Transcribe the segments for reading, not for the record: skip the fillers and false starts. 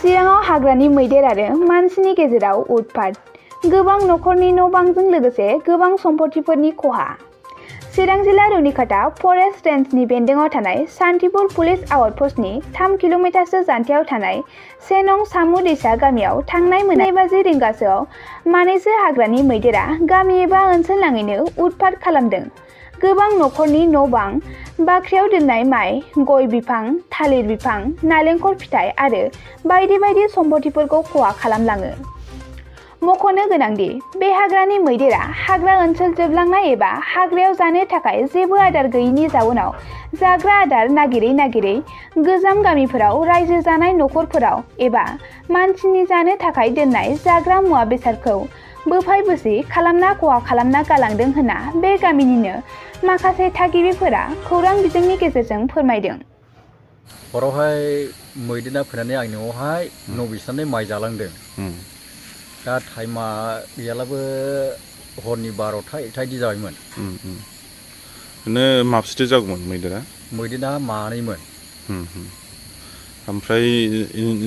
चिराङाव हाग्रानि मैदेर आरो मानसिनि गेजेराव उत्पात गोबां नखरनि न' बांजों लोगोसे गोबां सम्पथिफोरनि खहा। चिरां जिल्ला रुनिखाता फरेस्ट रेन्जनि बेन्दोंआव थानाय सान्तिपुर पुलिस आउटपस्टनि 3 किल'मिटारसो जानथायाव थानाय 1 नं सामु दैसा गामियाव थांनाय मोनानि 2 रिंगासोआव मानैसो हाग्रानि मैदेरा गामि एबा ओनसोल नाङैनो उत्पात खालामदों। गोबां नखरनि न' बां, बाख्रियाव दोननाय माइ, गय बिफां, थालिर बिफां, नालेंखर फिथाइ आरो बायदि बायदि सम्पथिफोरखौ खहा खालामलाङो। मख'नो गोनांदि बे हाग्रानि मैदेरा हाग्रा ओनसोल जोबलांनाय एबा हाग्रायाव जानो थाखाय जेबो आदार गैयैनि जाउनाव जाग्रा आदार नागिरै गोजाम गामिफोराव रायजो जानाय नखरफोराव एबा मानसिनि जानो थाखाय दोननाय जाग्रा मुवा बेसादखौ बोफाय बोसि खालामना खहा खालामना गालांदों होनना बे गामिनिनो माखासे थागिबिफोरा खौरां बिजोंनि गेजेरजों फोरमायदों। हरावहाय मैदेरा फैनानै आंनि न'आवहाय न' बिसनानै माइ जालांदों। दा टाइमा गैयालाबो हरनि 12टा 1टा इदि जाबायमोन। माबेसोथो जागौमोन मैदेरा? मैदेरा मानैमोन। ओमफ्राय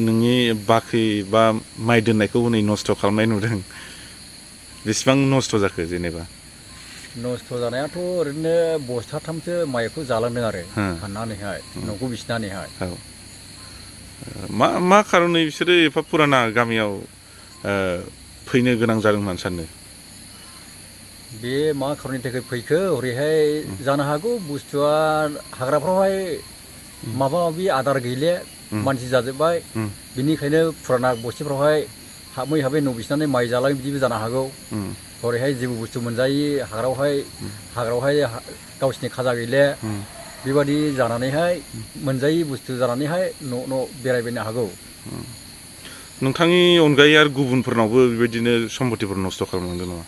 नोंनि बाख्रि बा माइ दोननायखौ हनै नस्थ' खालामनाय नुदों। बेसेबां नस्थ' जाखो जेनेबा? नस्थ' जानायाथ' ओरैनो बस्थाथामसो माइखौ जालांदों आरो हाननानैहाय न'खौ बिसिनानैहाय। मा खारनै बिसोरो एफा पुराना गामियाव फैनो गोनां जादों होननानै सानो? बे मा खारननि थाखाय फैखो ओरैहाय जानो हागौ बुस्थुआ हाग्राफ्रावहाय माबा माबि आदार गैले मानसि जाजोब्बाय, बिनिखायनो पुराना बस्तिफ्रावहाय हाबै न' बिसिनानै माइ जालाङो बिदिबो जानो हागौ। हरैहाय जेबो बुस्थु मोनजायि हाग्रायावहाय गावसिनि खाजा गैले बेबादि जानानैहाय मोनजायि बुस्थु जानानैहाय न' बेरायबायनो हागौ। नोंथांनि अनगायै आरो गुबुनफोरनावबो बेबायदिनो सम्पतिफोर नस्थ' खालामलांदों नामा?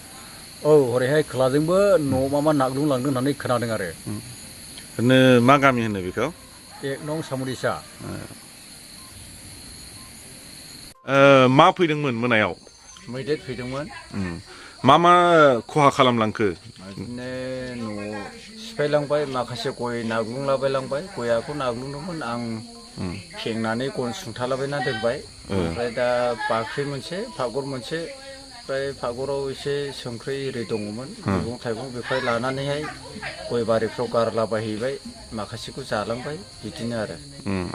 औ हरैहाय खोलाजोंबो न' मा नाग्लुंलांदों होननानै खोनादों आरो। ओरैनो मा गामि होनो बेखौ? 1 नं सामु दैसा। मा फैदोंमोन मोनायाव? मैदेर फैदोंमोन। मा खहा खालामलांखो? बिदिनो न' सिफायलांबाय, माखासे गय नाग्लुंलाबायलांबाय। गयाखौ नाग्लुंदोंमोन आं खेंनानै गन सुंथालाबायना दोनबाय। ओमफ्राय दा बाख्रि मोनसे, फागर मोनसे, ओमफ्राय फागराव एसे संख्रि एरि दङमोन, मैगं थाइगं बेखौहाय लानानैहाय गय बारिफ्राव गारलाबायहैबाय, माखासेखौ जालांबाय बिदिनो आरो।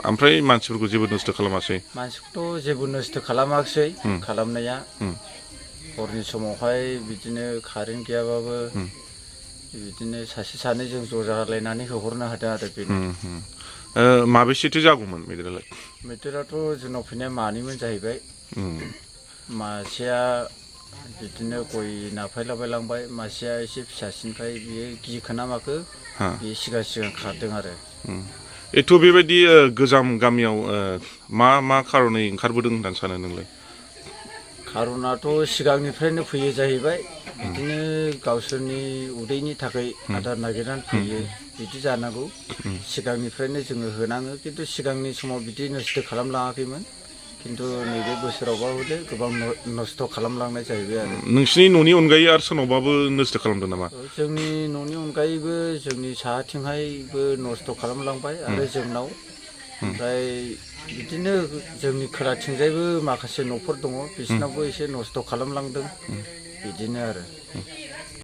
ओमफ्राय मानसिफोरखौ जेबो नस्थ' खालामासै? मानसिखौथ' जेबो नस्थ' खालामाखिसै खालामनाया। हरनि समावहाय बिदिनो कारेन्ट गैयाबाबो बिदिनो सासे सानै जों ज' जालायनानै होहरनो हादों आरो बेनो। माबेसेथो जागौमोन मैदेरालाय? मैदेराथ' जोंनाव फैनाया मानैमोन जाहैबाय। मासेया बिदिनो गय नाफायलाबायलांबाय, मासेया एसे फिसासिनखाय बियो गिखोना माखो बे सिगां खारदों आरो। एथ' बेबायदि गोजाम गामियाव मा खारनै ओंखारबोदों होननानै सानो नोंलाय? खारनाथ' सिगांनिफ्रायनो फैयो जाहैबाय, बिदिनो गावसोरनि उदैनि थाखाय आदार नागिरनानै फैयो बिदि जानांगौ। सिगांनिफ्रायनो जोङो होनाङो, खिन्थु सिगांनि समाव बिदि नस्थ' खालामलाङाखैमोन, खिन्थु नैबे बोसोरावबा हले गोबां नस्थ' खालामलांनाय जाहैबाय आरो। नोंसिनि न'नि अनगायै आरो सोरनावबाबो नस्थ' खालामदों नामा? जोंनि न'नि अनगायैबो जोंनि साहाथिंहायबो नस्थ' खालामलांबाय आरो जोंनाव। ओमफ्राय बिदिनो जोंनि खोलाथिंजायबो माखासे न'फोर दङ, बिसिनावबो एसे नस्थ' खालामलांदों बिदिनो आरो।